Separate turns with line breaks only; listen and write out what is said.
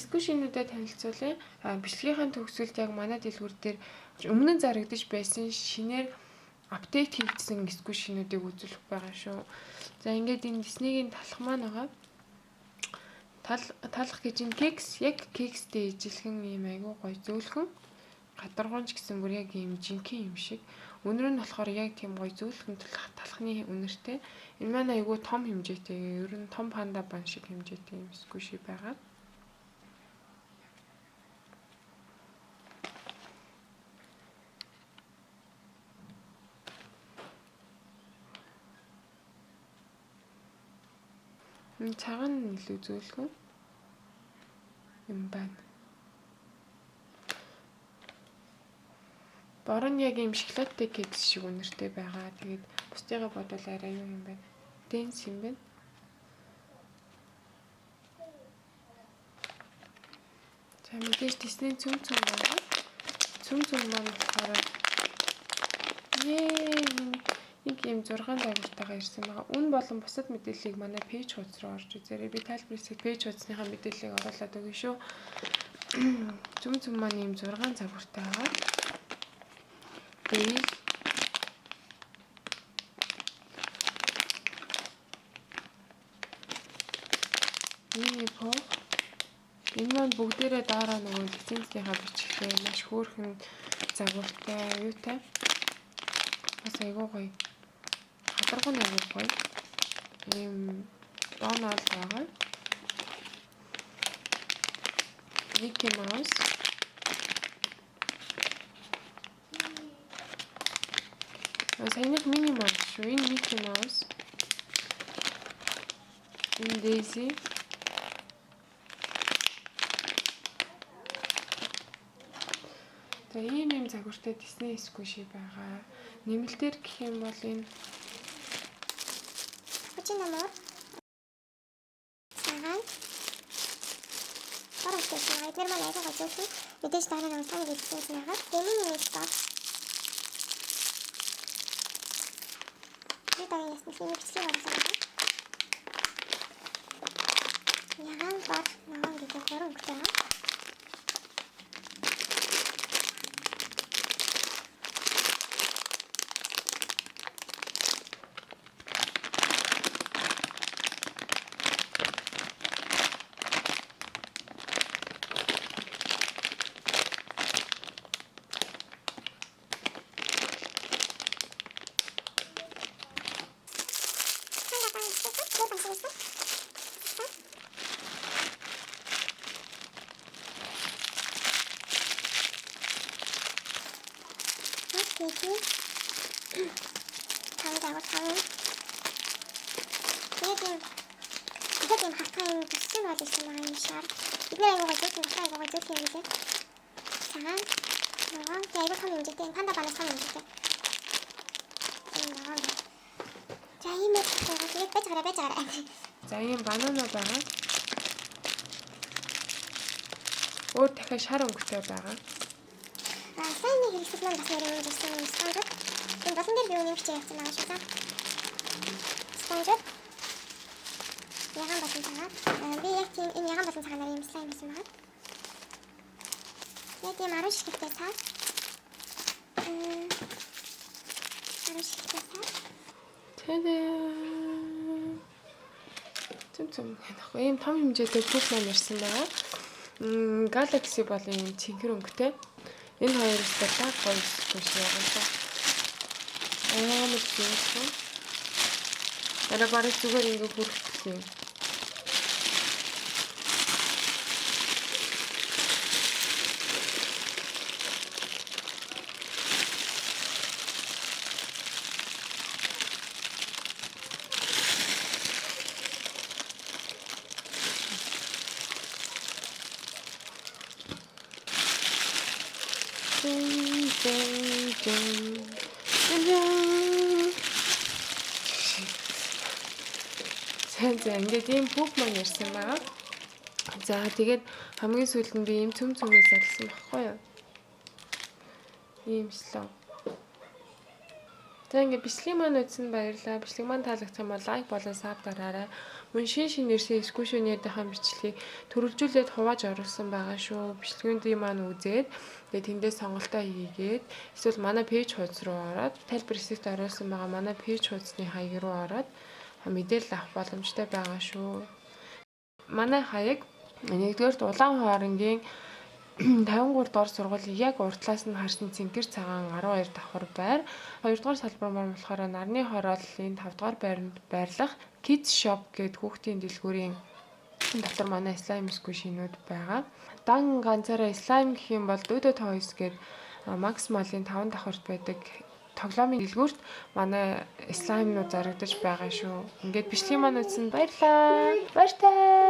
Squishy-нүүдэд танилцуулъя. Бичлэгийнхээ төгсгөлд яг манай дэлгүүр дээр өмнө нь зарагдаж байсан шинээр update хийгдсэн squishy-нүүдийг үзүүлэх байгаа шүү. За, ингээд энэ Disney-гийн талх маань байгаа. Талх гэж энэ кекс, яг кекстэй ижилхэн ийм айгүй гоё зөөлхөн гадаргуун ч гэсэн бүр яг ийм жинхэнэ юм шиг. Үнэр нь болохоор яг тийм гоё зөөлхөн талхны үнэртэй. Энэ маань айгүй том хэмжээтэй. Ер нь том panda bun шиг хэмжээтэй юм squishy байгаа. Энэ цагаан нь илүү зөөлхөн юм байна. Бороо нь яг ийм шоколадтай кекс шиг үнэртэй байгаа. Тэгээд бусдыгаа бодвол арай юу юм бэ? Dense юм байна. За, мэдээж Disney цөм цөм байгаа. Цөм цөм маань болохоор нэг ийм 6 загвартайгаа ирсэн байгаа. Үн болон бусад мэдээллийг манай page хуудас руу орж үзээрэй. Би тайлбар хэсэг page хуудасныхаа мэдээллийг оруулаад өгнө шүү. Цөм цөм маань ийм 6 загвартай байгаа. Бэл, Winnie Pooh. Энэ маань бүгдээрээ доороо нөгөө лицензийнхаа бичигтэй маш хөөрхөн загвартай юутай. Бас айгүй гоё. Гадаргуу нь айгүй гоё. Ийм Дональд байгаа. Mickey Mouse. Саяных Minnie Mouse шүү. Энэ Mickey Mouse. Энэ Daisy. За, ийм ийм загвартай Disney squishy байгаа. Нэмэлтээр гэх юм бол энэ
38, цагаан, бор өнгөтэй байна. Эдгээр маань айгүй гоё зөөлхөн. Мэдээж дараа нь сайн лиценз байгаа. Тэгээ миний нэг доо. Би дараагийн ясны нэг бичлэг оруулаад байгаа. Ягаан, бор, ногоон гэдэг гурван өнгөтэй байгаа. Панда бан гэсэн. Тав загвар таван. Тэгээд юм тэгээд юм хатгаа юм төссөн бол ирсэн байгаа юм шар. Бид нэр айгуу гоё зөөлхөн, болохоор айгуу гоё зөөлхөн юм билээ. Цагаан, ногоон, тэгээд айгуу том хэмжээтэй, энэ panda bun аас том хэмжээтэй. Энэ ногоон. За, ийм байх байгаа. Тэгээд байж гараа, байж гараа.
За, ийм банана байгаа. Өөр дахиад шар өнгөтэй байгаа.
А slime ны хэрэгсэл маань бас нэр юм ирсэн юм sponge ууд. Энэ болон дээр би үнэ бичээ явуулсан байгаа шүү. За. Sponge ууд. Ягаан болон цагаан. Би яг тийм энэ ягаан болон цагаанаар ийм slime хийсэн байгаа. Яг ийм 10 ширхэгтэй цаа. 10 ширхэгтэй цаа.
Та-да! Цэм цэм гэх. Ийм том хэмжээтэй пүх маань ирсэн байгаа. Galaxy болон ийм цэнхэр өнгөтэй. Энэ хоёр өстой лаг гоё squishy байгаа даа. Амар зөөлхөн. Арай бараг зүгээр ингээ хүрэх юм. Дэн дэн дэн. Дэн. За, ингээд ийм пүх маань ирсэн байгаа. За, тэгээд хамгийн сүүлд нь би ийм цөм цөмээс залсан багхгүй юу? Ийм слоо. За, ингээд бичлэгийн маань үзсэнд баярлалаа. Бичлэг маань таалагдах юм бол like болон sub дараарай. Мөн шинэ шинэ ирсэн squishy-ийнхаа бичлэгийг төрөлжүүлээд хувааж оруулсан байгаа шүү. Бичлэгүүдийн маань үзээд, тэгээд тэндээс сонголтоо хийгээд, эсвэл манай page хуудас руу ороод, тайлбар хэсэгт оруулсан байгаа манай page хуудасны хаяг руу ороод мэдээлэл авах боломжтой байгаа шүү. Манай хаяг: нэгдүгээрт Улаан хоорнгийн 53 дугаар сургуулийн яг урд талаас нь харсан цэнхэр цагаан 12 давхар байр. Хоёрдугаар салбар маань болохоор нарны хорооллын 5 дугаар байранд байрлах Kids Shop гэдэг хүүхдийн дэлгүүрийн дотор манай slime squishy-нууд байгаа. Дан ганцаараа slime гэх юм бол Dodo Toys гэдэг Max Mall-ын 5 давхарт байдаг тоглоомын дэлгүүрт манай slime-нууд зарагдаж байгаа шүү. Ингээд бичлэгийн маань үзсэнд баярлалаа. Баяртай.